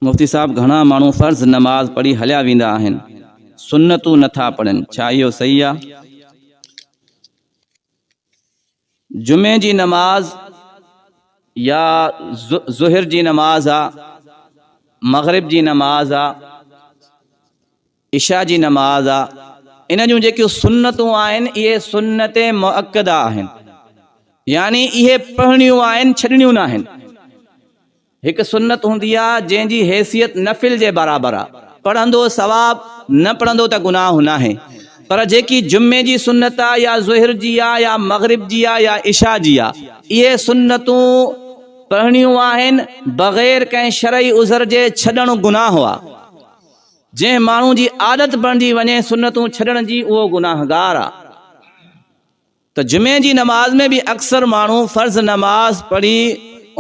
مفتي صاحب گهڻا ماڻهو فرض نماز پڙهي هليا ويندا آهن سنتون نٿا پڙهن ڇا اهو صحيح آ؟ جمعي جي نماز يا ظهر جي نماز آ مغرب جي نماز آ عشاء جي نماز آ ان جون جيڪيون سنتون آهن اهي سنت مؤڪده آهن يعني اهي پڙهڻيون آهن ڇڏڻيون ناهن. هڪ سنت هوندي آ جنهن جي حيثيت نفل جي برابر آ پڙهندو ثواب نه پڙهندو ته گناهه ناهي پر جيڪي جمعي جي سنت آ يا ظهر جي آ يا مغرب جي آ يا عشاء جي آ اهي سنتون پڙهڻيون آهن بغير ڪنهن شرعي عذر جي ڇڏڻ گناهه آ. جنهن ماڻهو جي عادت بڻجي وڃي سنتون ڇڏڻ جي اهو گناهگار آ. ته جمعي جي نماز ۾ به اڪثر ماڻهو فرض نماز پڙهي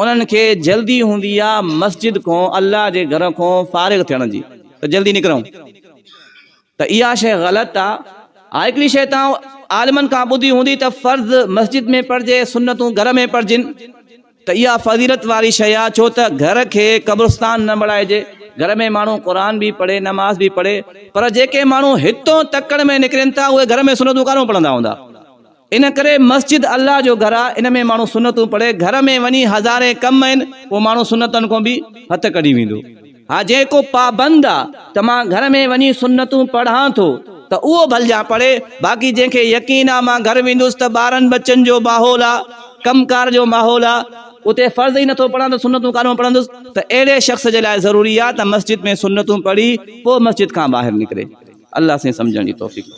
انهن کي جلدي هوندي آ مسجد کون الله جي گهر کون فارغ ٿيڻ جي ته جلدي نڪرون ته اها شيء غلط آ. ها هڪڙي شيء توهان عالمن کان ٻڌي هوندي ته فرض مسجد ۾ پڙهجي سنتون گهر ۾ پڙهجن. ته اها فضيلت واري شيء آهي ڇو ته گهر کي قبرستان نه بڻائجي، گهر ۾ ماڻهو قرآن به پڙهي نماز به پڙهي پر جيڪي ماڻهو هتون تڪڙ ۾ نڪرين ٿا اهي گهر ۾ سنتون ڪانه پڙهندا هوندا ان ڪري مسجد الله جو گهر آهي ان ۾ ماڻهو سنتون پڙهي گهر ۾ وڃي هزارين ڪم آهن پوء ماڻهو سنتن کان به هٿ ڪڍي ويندو. ها جيڪو پابند آ ته مان گهر ۾ وڃي سنتون پڙهان ٿو ته اهو ڀلجان پڙهي، باقي جنهن کي يقين آ مان گهر ويندس ته ٻارن ٻچن جو ماحول آ، ڪم ڪار جو ماحول آ، اتي فرض ئي نٿو پڙهان ته سنتون ڪانه پڙهندس ته اهڙي شخص جي لاء ضروري آ ته مسجد ۾ سنتون پڙهي پوء مسجد کان ٻاهر نڪري. الله سائين سمجهڻ جي توفيق.